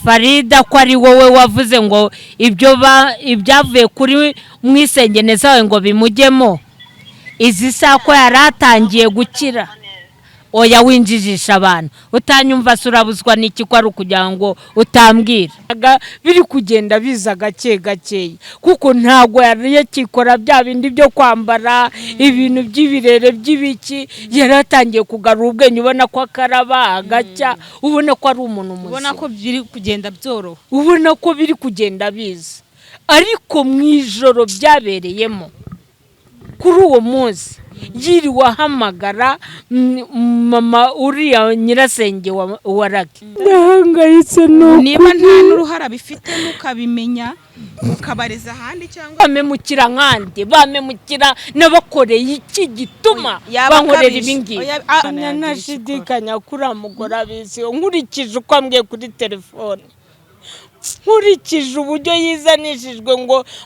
Farida, ko ari wowe wavuze ngo ibyo ibyavuye kuri mwisengeneza wawe ngo bimujyemo, izi saha ko yari atangiye gukira? Oya, winjijisha abantu. Utanyumva se urabuzwa n'iki, ko ari ukugira ngo utambwira? Biri kugenda biza gake gakeya, kuko ntabwo yari yakikora bya bindi byo kwambara ibintu by'ibirere by'ibiki. Yari atangiye kugarura ubwenge, ubona ko akaraba agacya, ubona ko ari umuntu Ubona muzima. ko biri kugenda byoroha. Ubona ko biri kugenda biza, ariko mu ijoro byabereyemo kuri uwo munsi yiriwe ahamagara mama uriya nyirasenge wa Raki. Ndahangayitse ni Niba nta n'uruhara bifitemo, ukabimenya ukabariza ahandi cyangwa Bamemukira nkande? Bamemukira n'abakoreye iki gituma Yaba bankorera akabije. ibi ngibi? Oya, Ntashidikanya ko uriya mugore abizi. Nkurikije uko ambwiye kuri telefone, nkurikije uburyo yizanishijwe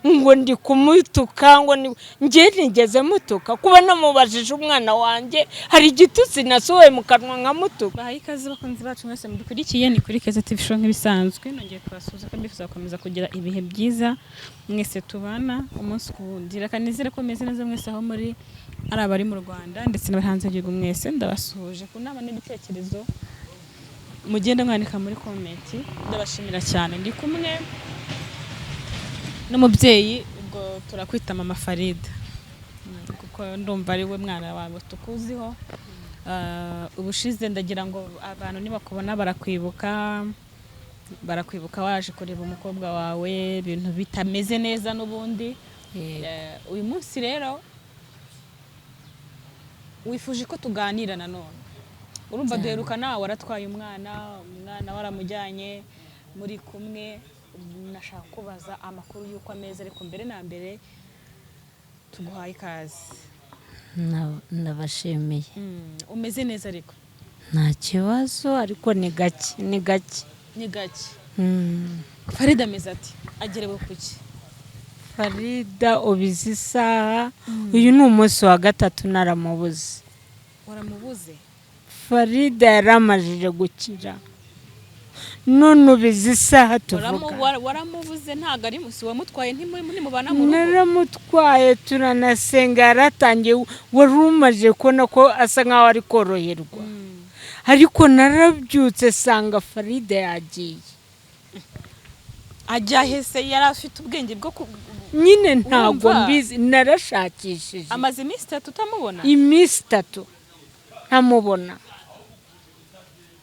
ngo ndi kumutuka, ngo ni njye nigeze mutuka? Kuba namubajije umwana wanjye, hari igitutsi nasohoye mu kanwa nkamutuka? Bahaye ikaze bakunzi bacu mwese mudukurikiye, ni kuri Keza TV Show nk'ibisanzwe. Nongeye kubasuhuza kandi mbifuriza gukomeza kugira ibihe byiza mwese tubana umunsi ku wundi. Reka nizere ko meze neza mwese aho muri, ari abari mu Rwanda ndetse n'abari hanze y'igihugu, mwese ndabasuhuje. Ku nama n'ibitekerezo mugende mwandika muri comment, ndabashimira cyane. Ndi kumwe n'umubyeyi, ubwo turakwita Mama Farida, kuko ndumva ari we mwana wawe tukuziho. Ubushize ndagira ngo abantu nibakubona barakwibuka waje kureba umukobwa wawe ibintu bitameze neza n'ubundi. Uyu munsi rero wifuje ko tuganira nanone. Urumva duheruka nawe waratwaye umwana, umwana waramujyanye muri kumwe. Nashaka kubaza amakuru y'uko ameze, ariko mbere na mbere tuguhaye ikaze. Ndabashimiye. Umeze neza ariko? Nta kibazo, ariko ni gake, ni gake. Ni gake. Farida ameze ati agerewe kuki? Farida ubizi isaha, uyu ni umunsi wa gatatu naramubuze. Waramubuze? Farida yaramajije gukira, none ubizi isaha tuvuga. Waramubuze? Ntabwo ari si wamutwaye? Ntimubana mu rugo? Naramutwaye, turanasenga, yaratangiye, wari umaze kubona ko asa nkaho ari koroherwa, ariko narabyutse sanga Farida yagiye. Ajya hese? Yari afite ubwenge bwo ku Nyine ntabwo Urumva? mbizi, narashakishije. Amaze iminsi 3 utamubona? Iminsi 3 ntamubona.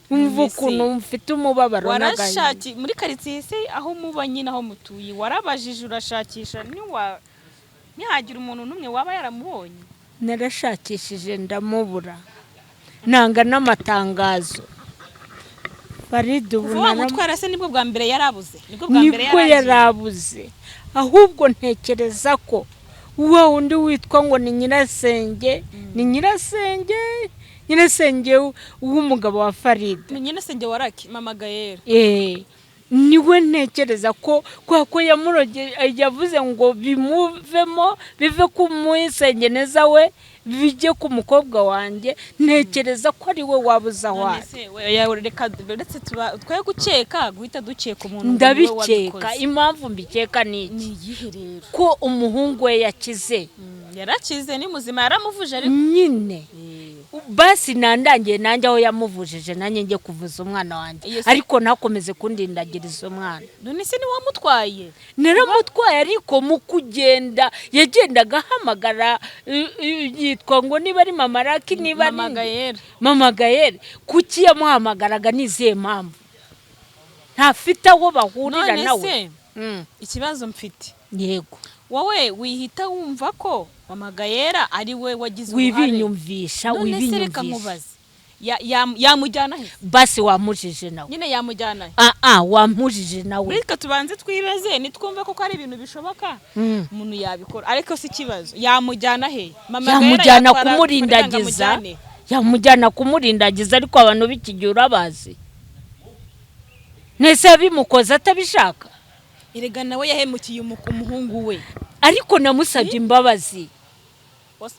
Umva ukuntu mfite umubabaro n'agahinda. Warashaki muri karitsiye se, aho muba nyine, aho mutuye, warabajije, urashakisha, ntihagira umuntu n'umwe waba yaramubonye? Narashakishije ndamubura, nanga n'amatangazo. Farida ubu Kuva wamutwara se nibwo bwa mbere yarabuze? Nibwo bwa mbere? Nibwo. Yaragiye? Yarabuze. Ahubwo ntekereza ko wa wundi witwa ngo ni nyirasenge, ni nyirasenge w'umugabo wa Farida. Nyirasenge wa Raki, Mama Gayera? Niwe ntekereza ko, kubera ko yamuroge, yavuze ngo bimuvemo, bive ku mwisengeneza we bijye ku mukobwa wanjye. Ntekereza ko ari we wabuze aho None ari. se reka uretse twe gukeka, guhita dukeka umuntu ngo niwe Ndabikeka. wabikoze. Impamvu mbikeka ni iki? Ni iyihe rero? Ko umuhungu we yakize. Yarakize, ni muzima, yaramuvuje ariko. Nyine basi nandangiye nanjye aho yamuvujije, nanjye njye kuvuza umwana wanjye. Ariko ntakomeze kundindagiriza umwana. None se ni wamutwaye? Naramutwaye, ariko mu kugenda yagendaga ahamagara yitwa ngo niba ari Mama Raki, niba ari Mama nde? Gayera. Mama Gayere. Kuki yamuhamagaraga? N'izihe mpamvu? Ntafite aho bahurira None nawe. se ikibazo mfite, Yego. wowe wihita wumva ko Mama Gayera ari we wagize uruhare. Wibinyumvisha. None se reka Wibinyumvisha. nkubaze. Yamujyana he? Basi wamujije nawe. Nyine yamujyana he? Ah, wamujije nawe. Reka tubanze twibaze, nitwumve ko ari ibintu bishoboka umuntu yabikora, ariko si ikibazo, yamujyana he Mama Gayera? Yamujyana Yatwara kumurindagiza. Farida ngo amujyane? Yamujyana kumurindagiza, ariko abantu b'iki gihe urabazi nese yabimukoze atabishaka? Erega nawe yahemukiye umuhungu we. Ariko namusabye imbabazi.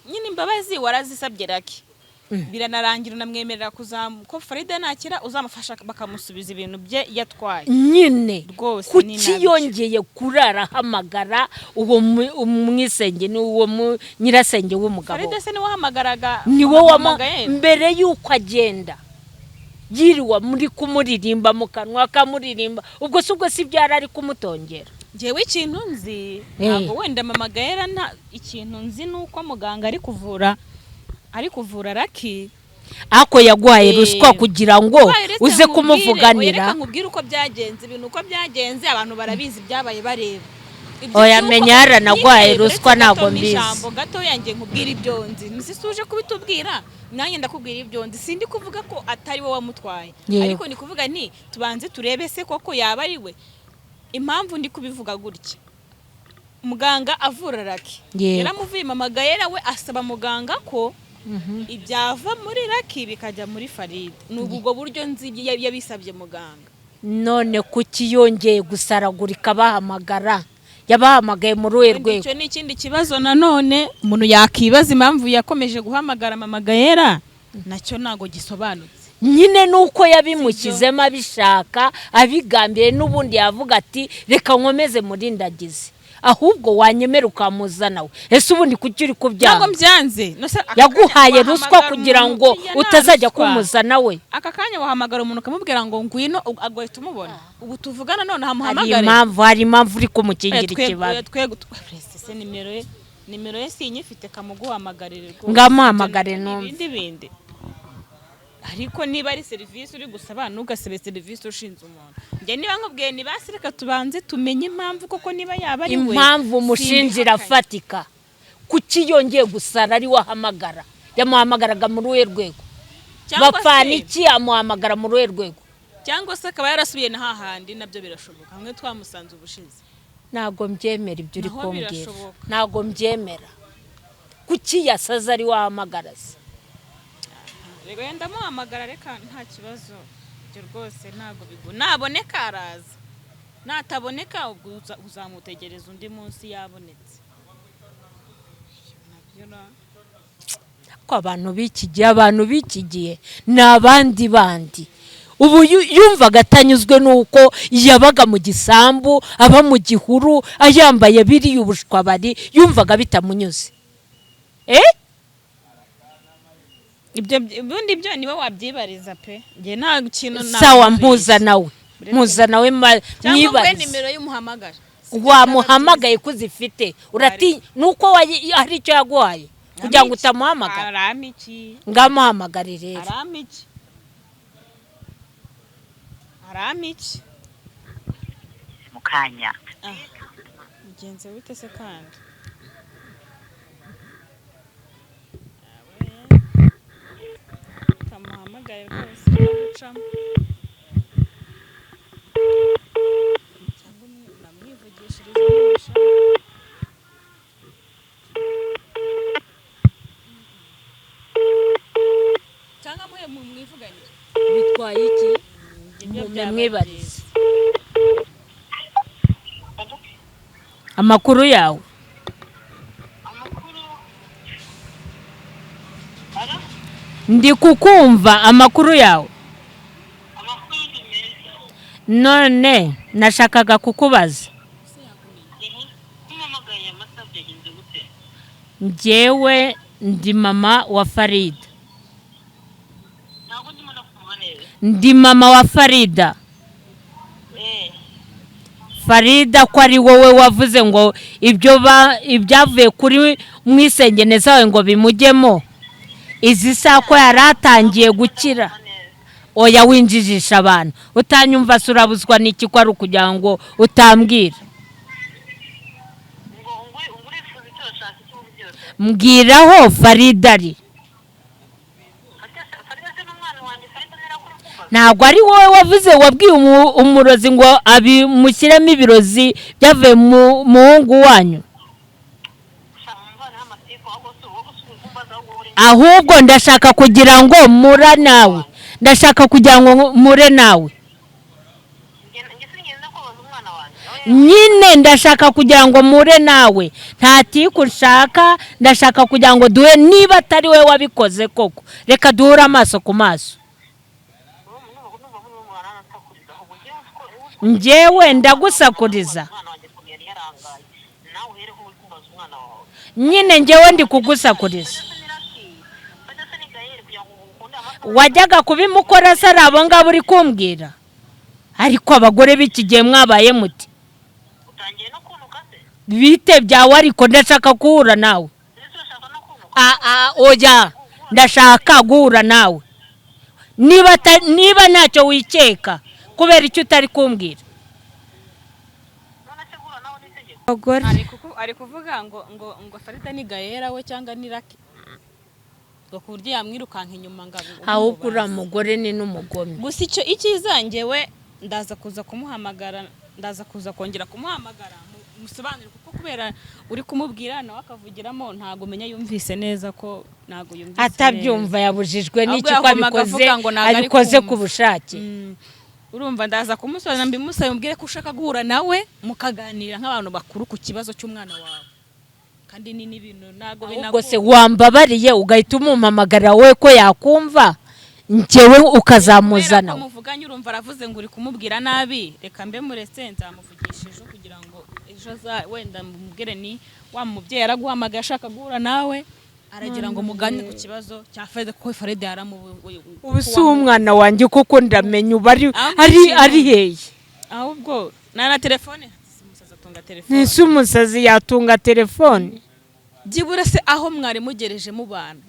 Nyine imbabazi warazisabye, Raki. Biranarangira unamwemerera kuzamu ko Farida nakira uzamufasha bakamusubiza ibintu bye yatwaye. Nyine. Rwose ni Kuki nabyo. yongeye kurara ahamagara uwo umwisenge, ni uwo nyirasenge w'umugabo? Farida se niwe wahamagaraga? Niwe wama Wahamagaye? Mbere y'uko agenda yiriwa muri kumuririmba mu kanwa, akamuririmba. Ubwo si ibyo yari ari kumutongera? Njyewe ikintu nzi, ntabwo wenda mama Gaera, nta ikintu nzi, ni uko muganga ari kuvura Raki. Ako yaguhaye ruswa kugira ngo Wayo, uretse uze kumuvuganira. Reka nkubwire uko byagenze, ibintu uko byagenze, abantu barabizi, byabaye bareba. Ibyo Oya, by'uko menya yaranaguhaye nyine, ruswa, uretse ntabwo gato mbizi. n'ijambo gato yanjye, nkubwire ibyo nzi. Nsi uje kubitubwira, nanjye ndakubwira ibyo nzi. Sindi kuvuga ko atari wowe wamutwaye, ariko ni kuvuga nti tubanze turebe se koko yaba ari we. Impamvu ndi kubivuga gutya, muganga avura Raki yaramuvuye, mama Gaera we asaba muganga ko ibyava muri Raki bikajya muri Farida. Ni ubwo buryo nzi yabisabye muganga. None kuki yongeye gusaragurika bahamagara? Yabahamagaye muri uruhe Wenda rwego? Icyo ni ikindi kibazo nanone umuntu yakibaza, impamvu yakomeje guhamagara mama Gaera nacyo ntabwo gisobanutse. Nyine nuko yabimushyizemo abishaka, abigambiriye, n'ubundi yavuga ati reka nkomeze murindagize. Ahubwo wanyemera ukamuzana we. Ese ubundi kuki uri Ntabwo kubyanga? mbyanze. No se aka Yaguhaye kanya ruswa wahamagara kugira umuntu ngo ujya nta utazajya ruswa. kumuzana we. Aka kanya wahamagara umuntu ukamubwira ngo ngwino, agahita umubona ubu tuvugana none? Hari Hamuhamagare. impamvu, hari impamvu uri kumukingira ikibaba. Twebwe se nimero ye sinyifite, kamuguhamagarire rwose. Ngamuhamagare Ibyo ni numve. ibindi bindi. Ariko niba ari serivisi uri gusaba, ntugasabe serivisi ushinze umuntu. Njye niba nkubwiye ni basi reka tubanze tumenye impamvu koko niba yaba ari we. Impamvu umushinja Simbihakanye. irafatika. Kuki yongeye gusara ari we ahamagara? Yamuhamagaraga muri uruhe rwego? Cyangwa Bapfana se- iki? Amuhamagara muri uruhe rwego? Cyangwa se akaba yarasubiye na hahandi, nabyo birashoboka, hamwe twamusanze ubushize. Ntabwo mbyemera ibyo uri Naho kumbwira. birashoboka. Ntabwo mbyemera. Kuki yasaze ari we ahamagara se? Rego yenda amuhamagara, reka nta kibazo. Ibyo rwose ntabwo bigu naboneka araza, nataboneka ubwo uzamutegereza undi munsi yabonetse. Nabyo Ko abantu b'iki gihe ni abandi bandi. Ubu yumvaga atanyuzwe n'uko yabaga mu gisambu, aba mu gihuru, ayambaye biriya ubushwabari, yumvaga bitamunyuze, eh. Ibyo ubundi byo niwe wabyibariza pe, njye nta kintu. Sawa, mpuza nawe, mpuza nawe Cyangwa nguhe mwibarize. nimero y'umuhamagara. Wamuhamagaye ko uzifite, uratinya nuko hari icyo yaguhaye kugira ngo utamuhamagara? Arampa iki? Ngamuhamagare rero. Arampa iki? Arampa iki? Mu kanya. Ah, mugenzi wite se kandi. Awe. Kamuhamagare rwose gucamo, cyangwa unamwivugishirize nubishaka. Cyangwa muhe mwivuganire. Bitwaye iki? Ibyo Mume byaba mwibarize. byiza. Amakuru yawe? Amakuru. Alo? Ndi kukumva, amakuru yawe? Amakuru ni meza. None nashakaga kukubaza. Kumpamagaye amasaha, byagenze gute? Njyewe ndi mama wa Farida. Ntabwo ndimo ndakumva neza. Ndi mama wa Farida. Farida, ko ari wowe wavuze ngo ibyo ibyavuye kuri mwisengeneza wawe ngo bimujyemo, izi saha ko yari atangiye gukira? Oya, winjijisha abantu. Utanyumva se urabuzwa n'iki, ko ari ukugira ngo utambwira? Ngo ngo urifuza icyo, urashaka icyo ubu byose? Mbwiraho Farida ari. Farida se n'umwana wanjye? Farida ntirakora kumva. Ntabwo ari wowe wavuze, wabwiye umurozi ngo abimushyiremo ibirozi byavuye mu muhungu wanyu? Mvanaho amatiku, ahubwo si wowe usubiza umbaza, ahubwo uri Ahubwo ndashaka kugira ngo mura nawe, ndashaka kugira ngo mure nawe. Njye Ngenda kubaza umwana wanjye. Nyine ndashaka kugira ngo mpure nawe, nta tiku nshaka, ndashaka kugira ngo duhe, niba atari we wabikoze koko, reka duhure amaso ku maso. Numva muri umwana anasakuriza ahubwo njyewe uzi ko Njyewe ndagusakuriza? Umwana wanjye ukuntu yari yarangaye, nawe uhereho uri kumbaza umwana wawe. Nyine njyewe ndi kugusakuriza. Bajya se ni Raki, bajya se ni Gayeri, kugira ngo ukunde amasaha. Wajyaga kubimukora se ari abo ngabo uri kumbwira? Ariko abagore b'iki gihe mwabaye muti? Utangiye no kuntuka se? Bite byawe, ariko ndashaka guhura nawe. Ndetse urashaka no kuntuka? Ah, oya, ndashaka guhura nawe. Niba ntacyo wikeka, kubera icyo utari kumbwira? None se guhura nawe ni itegeko? Abagore. Ari kuvuga ngo Farida ni Gayera we cyangwa ni Raki, ngo ku buryo yamwirukanka inyuma ngo Ahubwo uriya mugore ni n'umugome. Gusa icyo icyiza, njyewe ndaza kuza kumuhamagara, ndaza kuza kongera kumuhamagara musobanurire, kuko kubera uri kumubwira nawe akavugiramo, ntabwo umenya yumvise neza ko ntabwo yumvise neza. Atabyumva yabujijwe Ahubwo n'iki ko yakomaga abikoze avuga ngo ntabwo ari abikoze kumva. ku bushake? Urumva ndaza kumusobanurira, mbimusabe, mubwire ko ushaka guhura nawe mukaganira nk'abantu bakuru ku kibazo cy'umwana wawe, kandi ni n'ibintu ntabwo Ahubwo se wambabariye ugahita umumpamagara we, ko yakumva njyewe ukazamuzana? Kubera ko muvuganye, urumva aravuze ngo uri kumubwira nabi. Reka mbe muretse, nzamuvugisha ejo kugira ngo ejo aza wenda mubwire ni wa mubyeyi yaraguhamagaye ashaka guhura nawe, aragira ngo muganire ku kibazo cya Farida, kuko Farida yaramubu Ubu si umwana wanjye kuko ndamenya ubu ari Ahubwo ari ari hehe? Ahubwo na telefone, umusazi atunga telefone? Ese umusazi yatunga telefone? Byibura se aho mwari mugereje mubana,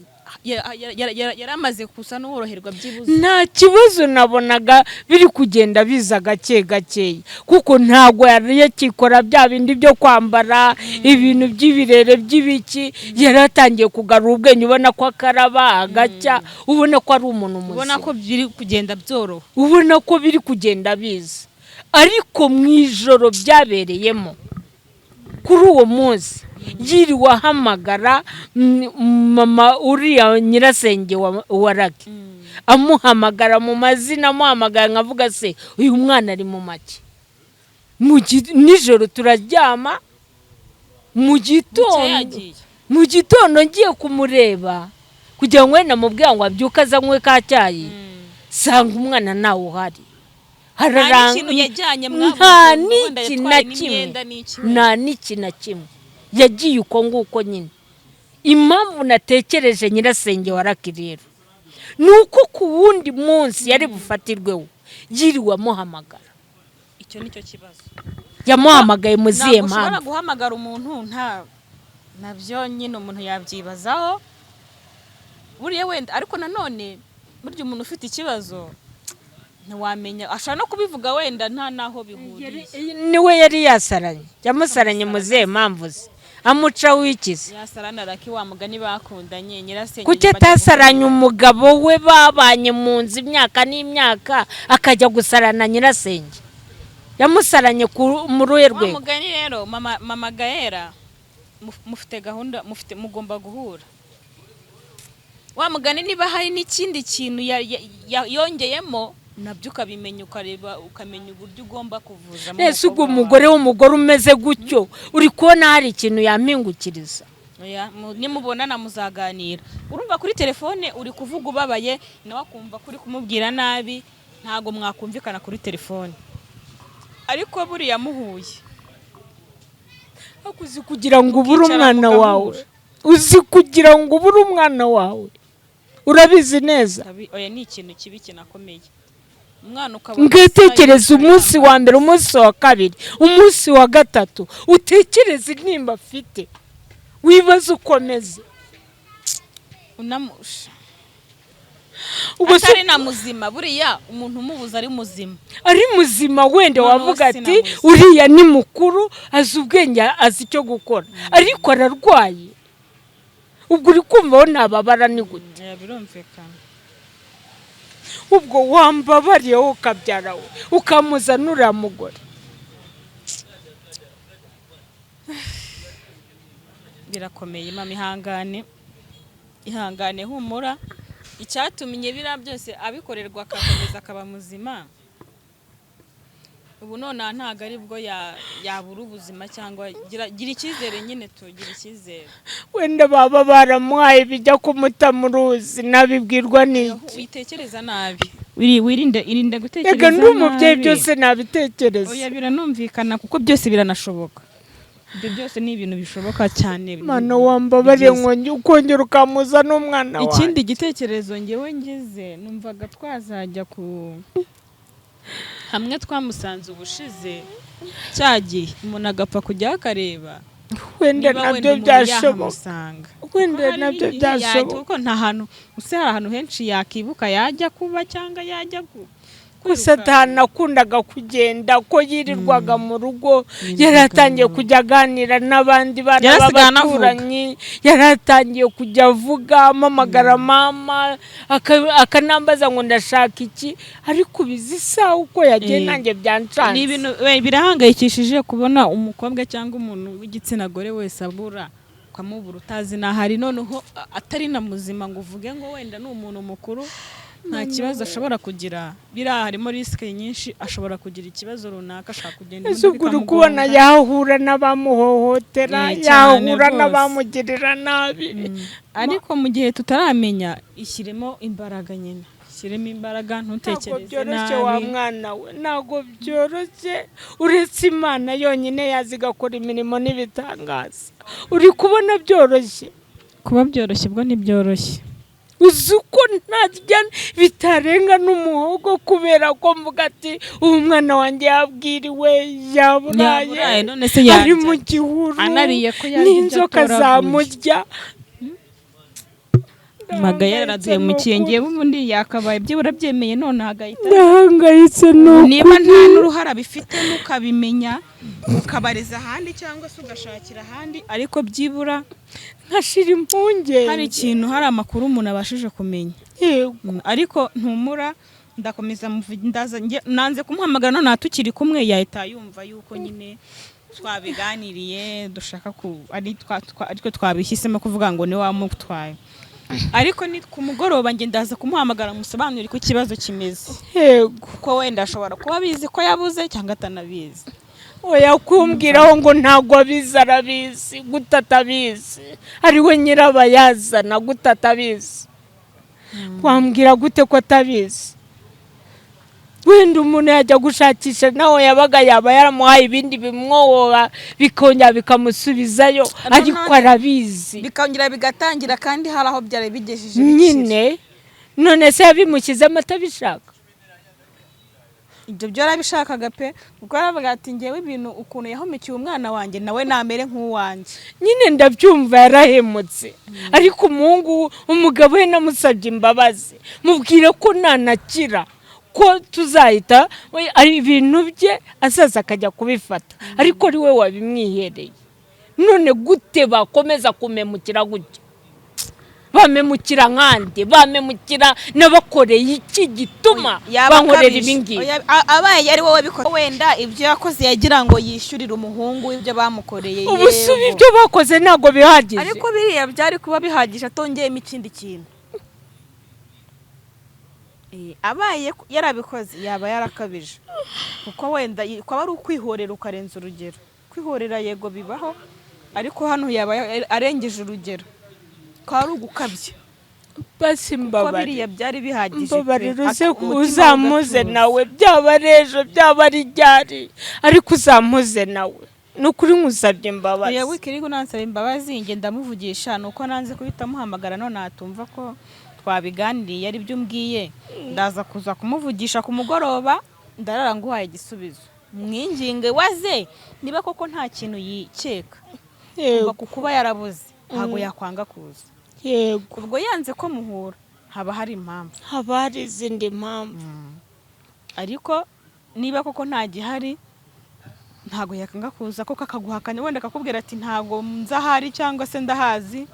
yari amaze gusa n'uworoherwa byibuze? Nta kibazo, nabonaga biri kugenda biza gake gakeya, kuko ntabwo yari yakikora bya bindi byo kwambara ibintu by'ibirere by'ibiki. Yari atangiye kugarura ubwenge, ubona ko akaraba agacya, ubona ko ari umuntu Ubona muzima. ko biri kugenda byoroha. Ubona ko biri kugenda biza, ariko mu ijoro byabereyemo kuri uwo munsi yiriwe ahamagara mama uriya nyirasenge wa Raki, amuhamagara mu mazina, amuhamagara nkavuga se uyu mwana ari mu make. Nijoro turaryama, mu Bucya gitondo yagiye. Mu gitondo ngiye kumureba kugira ngo wenda mubwire ngo abyuke azanywe ka cyayi, sanga umwana ntawe uhari. Nta n'ikintu yajyanye mwabuze, Nta wenda n'iki yatwaye na kimwe. n'imyenda n'iki? Nta n'iki na kimwe, yagiye uko nguko nyine. Impamvu natekereje nyirasenge wa Raki rero ni uko ku wundi munsi yari bufatirweho yiriwe amuhamagara. Icyo nicyo kibazo. Yamuhamagaye mu zihe Ntabwo ushobora mpamvu? guhamagara umuntu nta nabyo nyine, umuntu yabyibazaho buriya wenda. Ariko nanone burya umuntu ufite ikibazo ntiwamenya, ashobora no kubivuga wenda nta n'aho bihuriye. Niwe yari yasaranye, yamusaranye mu zihe mpamvu ze? Amuca wikize? Yasarana Raki wa mugani bakundanye, nyirasenge. Kuki nyuma ajya atasaranye umugabo we babanye mu nzu imyaka n'imyaka, akajya gusarana nyirasenge? Yamusaranye mu ruhe Wa rwego? mugani rero, mama Gaera, mufite gahunda, mufite, mugomba guhura. Wa mugani niba hari n'ikindi kintu yongeyemo, nabyo ukabimenya, ukareba, ukamenya uburyo ugomba kuvuzamo Ese ubwo umukobwa wawe. umugore w'umugore umeze gutyo, uri kubona hari ikintu yampingukiriza? Oya, nimubonana muzaganira. Urumva kuri telefone uri kuvuga ubabaye, nawe akumva ko uri kumubwira nabi, ntabwo mwakumvikana kuri telefone. Ariko buriya muhuye, Ariko uzi kugira ngo ubure mukicara umwana wawe? mugahura. Uzi kugira ngo ubure umwana wawe? Urabizi neza. Oya, ni ikintu kibi kinakomeye, umwana ukabona Ngatekereza isaha umunsi wa mbere, umunsi wa kabiri, umunsi wa gatatu, utekereze intimba afite, wibaze uko ameze. Unamusha Ubwo se atari na muzima, buriya umuntu umubuza ari muzima. Ari muzima wenda Noneho wavuga ati sinamuzi. uriya ni mukuru, azi ubwenge, azi icyo gukora, ariko ararwaye. Ubwo uri kumva aho ntababara ni gute? Birumvikana. Ubwo wambabariye wowe ukabyara we, ukamuzana uriya mugore. Birakomeye mama, ihangane, ihangane, humura. Icyatumye biriya byose abikorerwa akakomeza akaba muzima. Ubu nonaha ntabwo ari bwo yabura ubuzima cyangwa gira icyizere nyine, tugira icyizere. Wenda baba baramuhaye ibijya kumuta mu ruzi, nabibwirwa n'iki? Witekereza nabi. Wirinde, irinde gutekereza Reka ndi umubyeyi, nabi. byose nabitekereza. Oya, biranumvikana kuko byose biranashoboka. Ibyo byose ni ibintu bishoboka cyane. Mana, wambabariye Byiza. ngo ukongera ukamuza n'umwana wawe. Ikindi gitekerezo ngewe ngize, numvaga twazajya ku hamwe twamusanze ubushize cyagiye, umuntu agapfa kujyaho akareba Wenda niba nabyo wenda umuntu byashoboka. yahamusanga. Wenda Kuko hari nabyo n'igihe yajya, byashoboka. kuko nta hantu use hari ahantu henshi yakibuka yajya kuba cyangwa yajya Gusa kwiruka. atanakundaga kugenda, ko yirirwaga mu rugo. Yirirwaga Yari atangiye mu rugo. kujya aganira n'abandi bana Yari asigaye anavuga. b'abaturanyi, yari atangiye kujya avuga, ampamagara mama, akanambaza ngo ndashaka iki. Ariko ubizi isaha uko yagiye, nanjye byancanze. Ni ibintu birahangayikishije kubona umukobwa cyangwa umuntu w'igitsina gore wese abura, ukamubura utazi n'aho ari, noneho atari na muzima ngo uvuge ngo wenda ni umuntu mukuru nta kibazo ashobora kugira. Biriya harimo risque nyinshi, ashobora kugira ikibazo runaka, ashobora kugenda Ese imodoka ubwo uri kubona ikamugonga. yahura n'abamuhohotera, Cyane yahura rwose. n'abamugirira nabi. Ariko mu gihe tutaramenya, ishyiremo imbaraga nyine, ishyiremo imbaraga, Ntabwo ntutekereze byoroshye wa nabi. mwana we, ntabwo byoroshye. Uretse Imana yonyine yazi igakora imirimo n'ibitangaza. Uri kubona byoroshye? Kuba byoroshye bwo ntibyoroshye. Uzi uko ntarya bitarenga n'umuhogo kubera ko mvuga ati ubu mwana wanjye yabwiriwe, yaburaye, Yaburaye, none se ari yarya? mu gihuru, Anariye ko yarya ibyo n'inzoka atoraguye. zamurya. Maga yaraduhemukiye. Ngewe ubundi yakabaye byibura byemeye none agahita Ndahangayitse ni niba ukuri. nta n'uruhare abifitemo, ukabimenya ukabariza ahandi cyangwa se ugashakira ahandi, ariko byibura Nkashira impungenge. hari ikintu, hari amakuru umuntu abashije kumenya. Yego. Ariko ntumura ndakomeza ndaza nanze kumuhamagara none tukiri kumwe, yahita yumva yuko nyine twabiganiriye, dushaka ku ari ariko twabihisemo kuvuga ngo niwe wamutwaye. Ariko ni ku mugoroba njye ndaza kumuhamagara musobanurire uko ikibazo kimeze, Yego. kuko wenda ashobora kuba abizi ko yabuze cyangwa atanabizi. Oya, kumbwiraho ngo ntabwo abizi, arabizi. Gute atabizi? Ari we nyirabayazana. Gute atabizi? Wambwira gute ko atabizi? Wenda umuntu yajya gushakisha nawe yabaga yaba yaramuhaye ibindi bimwoba, bikongera bikamusubizayo, ariko arabizi. Bikongera bigatangira kandi hari aho byari bigejeje. Nyine none se yabimushyizemo atabishaka? Ibyo byo yarabishakaga pe, kuko yaravuga ati ngewe ibintu ukuntu yahumikiye umwana wanjye, nawe namere nk'uwanjye. Nyine ndabyumva, yarahemutse, ariko umuhungu, umugabo we namusabye imbabazi, mubwira ko nanakira ko tuzahita we, ari ibintu bye azaza akajya kubifata, ariko ari we wabimwihereye. None gute bakomeza kumemukira gutya? Bamemukira nkande? Bamemukira n'abakoreye iki gituma bankorera ibi ngibi? Oya, abaye ari wowe bikoze, wenda ibyo yakoze yagira ngo yishyurire umuhungu w'ibyo bamukoreye. Ubu si Yego. ibyo bakoze ntabwo bihagije? Ariko biriya byari kuba bihagije atongeyemo ikindi kintu. Abaye yarabikoze yaba yarakabije, kuko wenda kwaba ari ukwihorera ukarenza urugero. Kwihorera yego bibaho, ariko hano yaba arengeje urugero, kwaba ari ugukabya, Basi kuko mbabarira. biriya byari bihagije pe. Mbabarira uze Umutima uzamuze ugatuza. nawe, byaba ari ejo, byaba ari ryari, ariko uzamuze nawe. Ni ukuri nkusabye imbabazi. Oya, wikiri unansaba imbabazi, njye ndamuvugisha. Ni uko nanze guhita muhamagara none atumva ko twabiganiriye ari byo umbwiye. Ndaza kuza kumuvugisha ku mugoroba, ndarara nguhaye igisubizo. Mwinginge waze niba koko nta kintu yikeka. Yego. Kuva ku kuba yarabuze ntabwo yakwanga kuza. Yego. Ubwo yanze ko muhura haba hari impamvu. Haba hari izindi mpamvu. Ariko niba koko nta gihari, ntabwo yakanga kuza koko, akaguhakanya wenda akakubwira ati ntabwo nzahari cyangwa se ndahazi,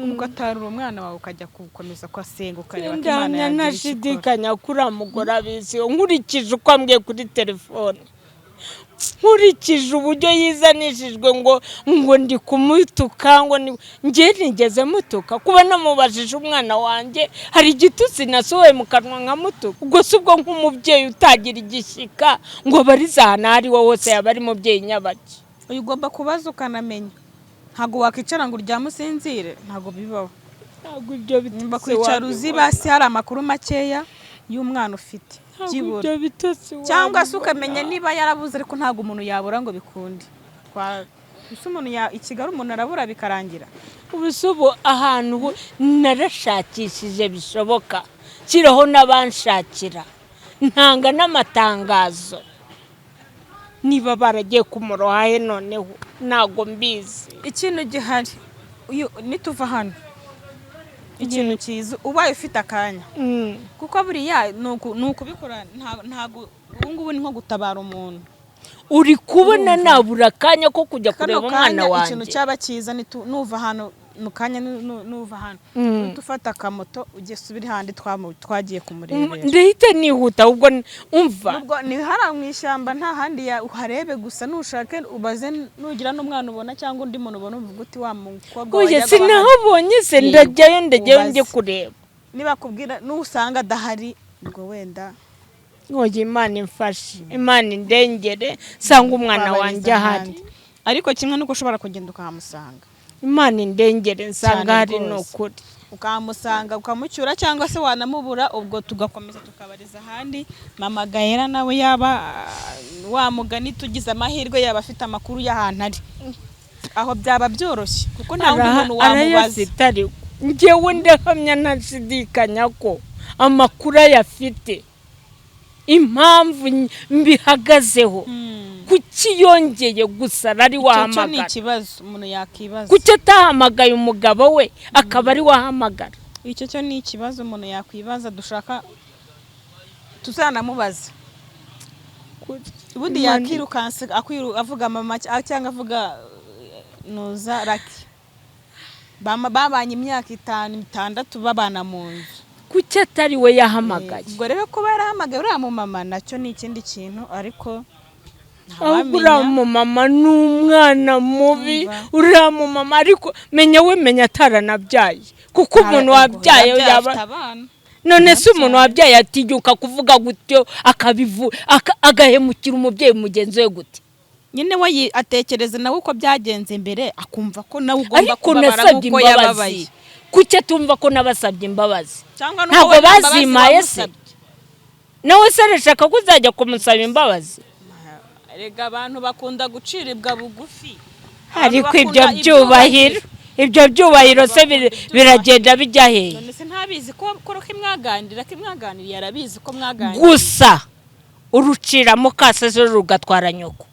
ugatarura umwana wawe ukajya gukomeza ugasenga ukareba ko Imana Ndahamya yagira icyo ikora. ntashidikanya ko uriya mugore abizi, nkurikije uko ambwiye kuri telefone. Nkurikije uburyo yizanishijwe ngo ndi kumutuka, ngo njye nigeze mutuka? Kuba namubajije umwana wanjye, hari igitutsi nasohoye mu kanwa nkamutuka? Ubwo si ubwo nk'umubyeyi utagira igishyika ngo abarize ahantu aho ari ho hose, yaba ari mubyeyi nyabaki? Uyu ugomba kubaza ukanamenya. Ntabwo wakwicara ngo uryame usinzire, ntabwo bibaho. Ntabwo ibyo bitutsi Ugomba kwicara uzi wabibona. basi hari amakuru makeya y'umwana ufite Ntabwo byibura. ibyo bitutsi Cyangwa se wabibona. ukamenya niba yarabuze, ariko ntabwo umuntu yabura ngo bikunde. Ese umuntu i Kigali umuntu arabura bikarangira? Ubu si ubu ahantu ubu narashakishije bishoboka, kiriho n'abanshakira, ntanga n'amatangazo. Niba baragiye kumuroha he noneho ntabwo mbizi. Ikintu gihari, nituva hano, ikintu cyiza ubaye ufite akanya, kuko buriya ni ukubikora, ntabwo ubu ngubu ni nko gutabara umuntu. Uri kubona nabura akanya ko kujya Kano kureba umwana kanya ikintu wanjye? cyaba cyiza nuva hano mu kanya, nuva hano uhite ufata akamoto ujye subira handi twagiye kumurebera. Ndahita nihuta ahubwo umva. Nubwo ni hariya mu ishyamba, nta handi uharebe gusa, nushake ubaze, nugira n'umwana ubona cyangwa undi muntu ubona, uvuga uti wa mukobwa Oya, wajyaga aba hano. Sinahabonye se? Yego, Ndajyayo ubaze. njye kureba. Nibakubwira, nusanga adahari, ubwo wenda Oya, Imana imfashe, Imana indengere nsanga umwana wabariza wanjye ahari. ahandi. Ariko kimwe nuko ushobora kugenda ukahamusanga. Imana indengere nsanga Cyane ahari, ni rwose. ukuri. Ukahamusanga ukamucyura, cyangwa se wanamubura, ubwo tugakomeza tukabariza ahandi. Mama Gahera nawe yaba wa mugani tugize amahirwe yaba afite amakuru y'ahantu ari, aho byaba byoroshye kuko nta wundi muntu wamubaza. Arayafite, ariko njyewe ndahamya ntashidikanya ko amakuru ayafite. Impamvu mbihagazeho, kuki yongeye gusara ari Icyo cyo ni wahamagara? ikibazo umuntu yakibaza. Kuki atahamagaye umugabo we akaba ari wahamagara? Icyo cyo ni ikibazo umuntu yakwibaza, dushaka tuzanamubaza ubundi. Yakirukanse avuga mama cyangwa avuga nuza raki. Babanye imyaka 5, 6 babana mu nzu. Kuki atari we yahamagaye? Ubwo rero kuba yarahamagaye uriya mumama nacyo ni ikindi kintu, ariko Ahubwo uriya ntawamenya. mumama ni umwana mubi. Umva. Uriya mumama, ariko menya we, menya ataranabyaye, kuko umuntu wabyaye Yabyaye, yaba afite abana. None se umuntu wabyaye atinyuka kuvuga gutyo, akabivu agahemukira umubyeyi mugenzi we gute? Nyine we atekereza nawe uko byagenze mbere, akumva ko nawe ugomba Ariko kubabara nasabye nk'uko imbabazi. yababaye. Kuki atumva ko nabasabye imbabazi? Cyangwa nuko Ntabwo we nta mbabazi bazimpaye se? wamusabye. Nawe se arashaka ko uzajya kumusaba imbabazi? Erega abantu bakunda guciribwa bugufi. Abantu Ariko ibyo bakunda byubahiro, ibyo byubahiro se biragenda bijya hehe? None se ntabizi ko ko mwaganira, ko mwaganiriye? Arabizi ko mwaganiriye. Gusa urucira mukase rugatwara nyoko.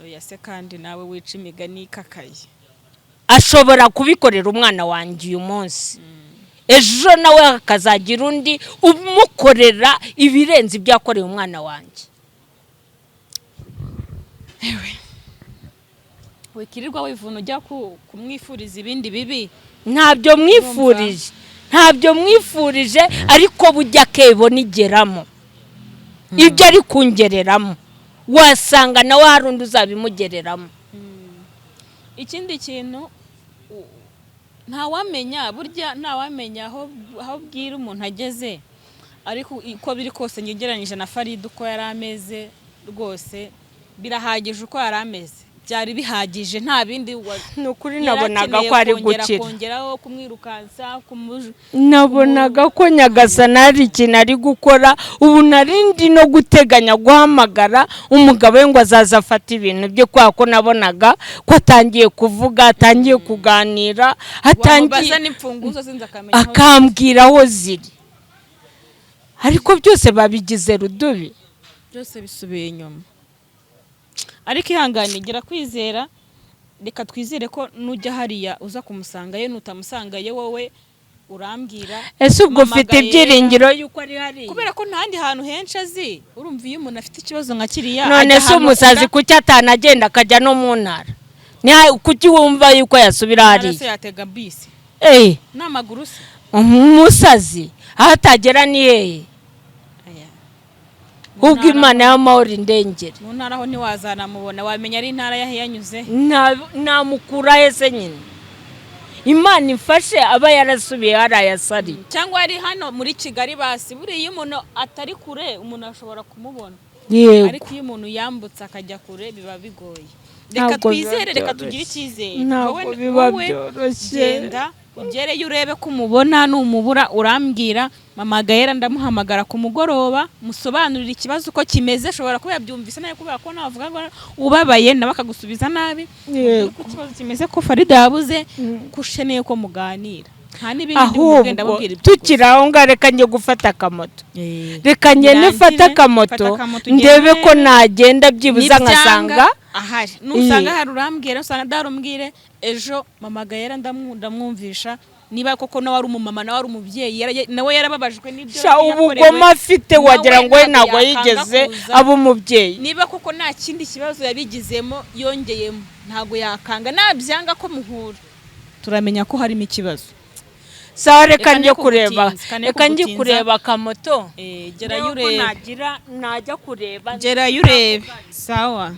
Oya se, kandi nawe wica imigani ikakaye. Ashobora kubikorera umwana wanjye uyu munsi, ejo nawe hakazagira undi umukorera ibirenze ibyo yakoreye umwana wanjye. Wikirirwa wivuna ujya kumwifuriza ibindi bibi. Ntabyo mwifurije, ntabyo mwifurije, ariko bujya akebo nigeramo ibyo ari kungereramo, wasanga nawe hari undi uzabimugereramo. Ikindi kintu, ntawamenya burya, ntawamenya aho bwira umuntu ageze, ariko uko biri kose ngegeranyije na Farida uko yari ameze, rwose birahagije. Uko yari ameze byari bihagije, nta bindi Ni ukuri, yari nabonaga akeneye ko ari kongera gukira. kongeraho kumwirukansa Nabonaga ko Nyagasana hari ikintu ari gukora. Ubu narindi no guteganya guhamagara umugabo we ngo azaze afate ibintu bye, kubera ko nabonaga ko atangiye kuvuga, atangiye kuganira, atangiye Wamubaza n'imfunguzo sinzi akamenya aho akambwira aho ziri, ariko byose babigize rudubi. Byose bisubiye inyuma. Ariko ihangane, gira kwizera. Reka twizere ko nujya hariya uza kumusangayo, nutamusangayo wowe urambwira. Ese ubwo Mama ufite Gaella. ibyiringiro yuko ari hariya? Kubera ko nta handi hantu henshi azi. Urumva iyo umuntu afite ikibazo nka kiriya, None ajya se ahantu umusazi kuki atanagenda akajya no mu ntara? Kuki wumva yuko yasubira Ntara se hariya? yatega bisi Eh, n'amaguru se? Umusazi aho atagera ni hehe? Aya. Ahubwo Imana y'amahoro indengere. Mu ntara aho ntiwazanamubona, wamenya ari intara yahe yanyuze. Namukura hese nyine? Imana imfashe aba yarasubiye hariya yasariye. Cyangwa ari hano muri Kigali basi. Buriya iyo umuntu atari kure, umuntu ashobora kumubona. Ariko iyo umuntu yambutse akajya kure, biba bigoye. Reka Ntabwo biba twizere, reka byoroshye. tugire icyizere. Ntabwo biba Wowe byoroshye. genda ugereyo urebe ko umubona, numubura urambwira. Mama Gahera ndamuhamagara ku mugoroba, musobanurire ikibazo uko kimeze. Ashobora kuba yabyumvise nabi kubera ko navuga ngo ubabaye, nawe akagusubiza nabi. Uko ikibazo kimeze, ko Farida yabuze, ko ukeneye ko muganira, nta n'ibindi ndi bumubwire, Ahubwo ndamubwira ibyo. Tukiri aho ngaho, reka njye gufata akamoto. Reka ngende Birangire, mfate akamoto, fata akamoto ndebe ugende. ko nagenda byibuze Nibyanga, nkasanga ahari. Nusanga hari urambwira, usanga adahari umbwire. Ejo mama Gahera ndamwumvisha niba koko nawe ari umumama, nawe ari umubyeyi, nawe yarababajwe n'ibyo Sha, yakorewe. ubugome afite, Nawe wagira ngo we ntabwo ntabwo yakanga yigeze kuza. aba umubyeyi. Niba koko nta kindi kibazo yabigizemo yongeyemo, ntabwo yakanga. Nabyanga ko muhura, turamenya ko harimo ikibazo. Sawa, reka Reka njye ne kureba. kugutinza, reka ne Reka njye kugutinza. kureba akamoto. Gerayo Ndebe ko urebe. nagira najya kureba. Gerayo urebe, sawa.